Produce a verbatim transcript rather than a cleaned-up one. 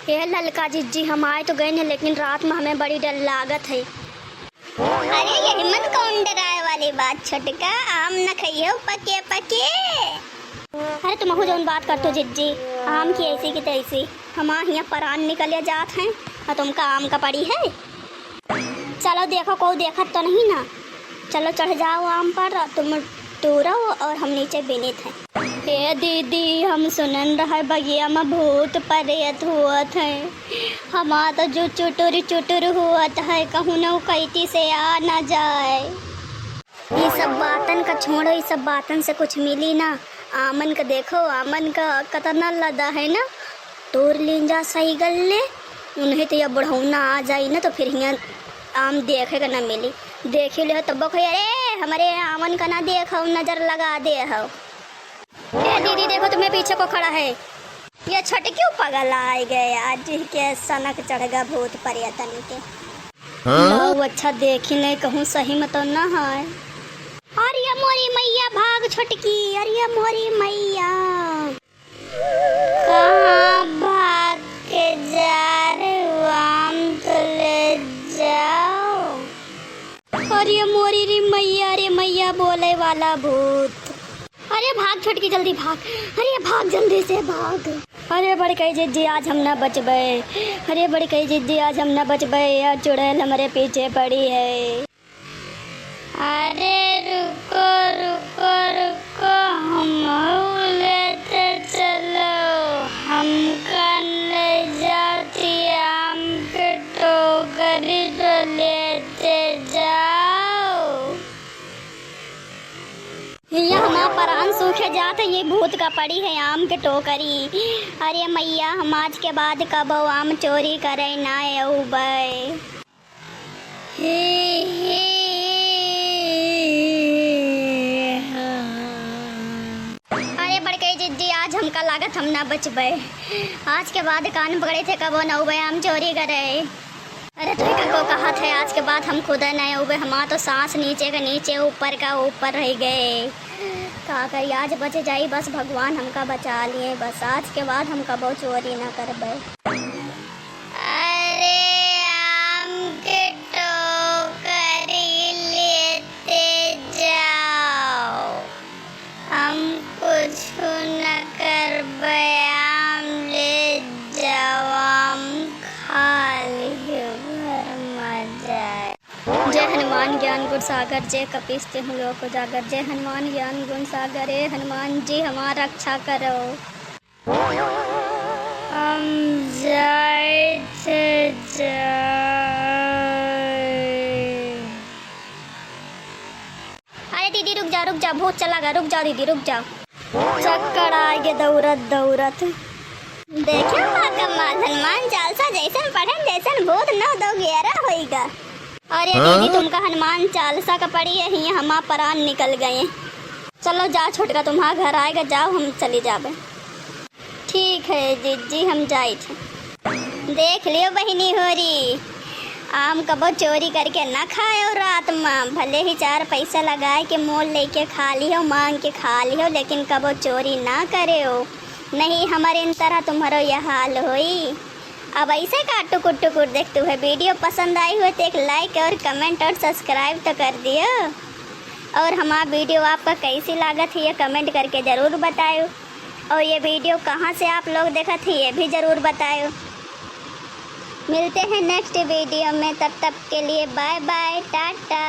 हे ललका जिज्जी, हम आए तो गए हैं, लेकिन रात में हमें बड़ी डर लागत है। अरे, यही मन कौन डराए वाली बात, छोटका, आम न खइहो पके पके। अरे, तुमहू जौन बात करतो जिज्जी, आम की ऐसी की तैसी, हमार हियाँ परान निकले जात हैं, और तुमका आम का पड़ी है। चलो देखो, कोई देखत तो नहीं ना। चलो चढ़ जाओ आम पर, तुम तोड़ो और हम नीचे बिनित हैं। ए दीदी, हम सुनन रहे बगिया में भूत प्रेत हुअत है, हमार तो जो चुटुर चुटुर हुअत है, कहूँ न कैती से आ न जाए। ई सब बातन का छोड़ो, ई सब बातन से कुछ मिली ना। आमन का देखो, आमन का कतना लदा है ना, तोड़ लीन जा सही गल्ले। उन्हें तो या बुढ़ौना आ जाई ना, तो फिर हियाँ आम देखे के ना मिली। देखी ले तब कही, "अरे, हमारे आमन का ना देखो, नजर लगा दे हो।" ए दीदी, देखो तुम्हें पीछे को खड़ा है। ये छोटकी पगल आए गए, आज के सनक चढ़ गा भूत प्रेतन के। हाँ? लाओ, अच्छा देखी नहीं कहूँ सही में तो ना है। अरे मोरी मैया भाग छोटकी, अरे मोरी मैया। कहाँ भाग के जा रहे हो? आम तो ले जाओ। अरे मोरी रे मैया, रे मैया बोले वाला भूत। अरे भाग छोटकी, जल्दी भाग। अरे भाग, जल्दी से भाग। अरे बड़कई जिज्जी, आज हम ना बचबे। अरे बड़कई जिज्जी, आज हम ना बचबे। यार चुड़ैल हमरे पीछे पड़ी है। अरे रुको, रुको, रुको, हमहू लेते चलो। हमका ले जाती आम के टोकरी तो लेते जाओ। हियाँ हमार परान सूखे जात है, ये भूत का पड़ी है आम के टोकरी। अरे मैया, हम आज के बाद कबो आम चोरी करे ना अउबे। अरे बड़कई जिज्जी, आज हमका लागत हम ना बचबे। आज के बाद कान पकड़े थे, कबो ना अउबे आम चोरी करे। अरे तोहका को कहत है, आज के बाद हम खुदे ना अउबे, हमार तो सांस नीचे के नीचे, ऊपर का ऊपर रह गए। का करी, आज बच जाई, बस भगवान हमका बचा लिए, बस आज के बाद हम कबो चोरी ना करबे। अरे आम के टोकरी लेते जाओ, हम कुछ न करबे, आम ले जाओ, आम खा लियो, घर में जाए। जय हनुमान ज्ञान गुण सागर, जय कपीस तिहुँ लोक उजागर। जय हनुमान ज्ञान गुण सागर, ए हनुमान जी हमार रक्षा करो। हम जाइत जाए। अरे दीदी रुक जा, रुक जा, भूत चला गया, रुक जाओ दीदी, रुक जाओ। चक्कर आइगे दौड़त दौड़त। देखियो बा कमाल, हनुमान चालीसा जैसन पढ़न जैसन भूत नौ दो ग्यारह होइगा। अरे हाँ? दीदी, तुमका हनुमान चालीसा का पड़ी है, हियाँ हमार परान निकल गए। चलो जाओ छोटका, तुम्हार घर आएगा, जाओ हम चली जाबे। ठीक है जिज्जी, हम जाइत है। देख लियो बहिनी होरी, आम कबो चोरी करके ना खायो रात मा, भले ही चार पैसा लगाए के मोल लेके खा लियो, मांग के खा लियो, लेकिन कबो चोरी ना करेओ, नहीं हमरे इन तरह तुम्हारो यह हाल होई। अब ऐसे का टुकुर टुकुर देखते हुए video पसंद आई हुए तो एक like और comment और subscribe तो कर दियो। और हमार video आपका कैसी लागत है ये comment करके ज़रूर बतायो। और ये video कहाँ से आप लोग देखत है ये भी ज़रूर बतायो। मिलते हैं next video में, तब तक के लिए bye bye, टाटा।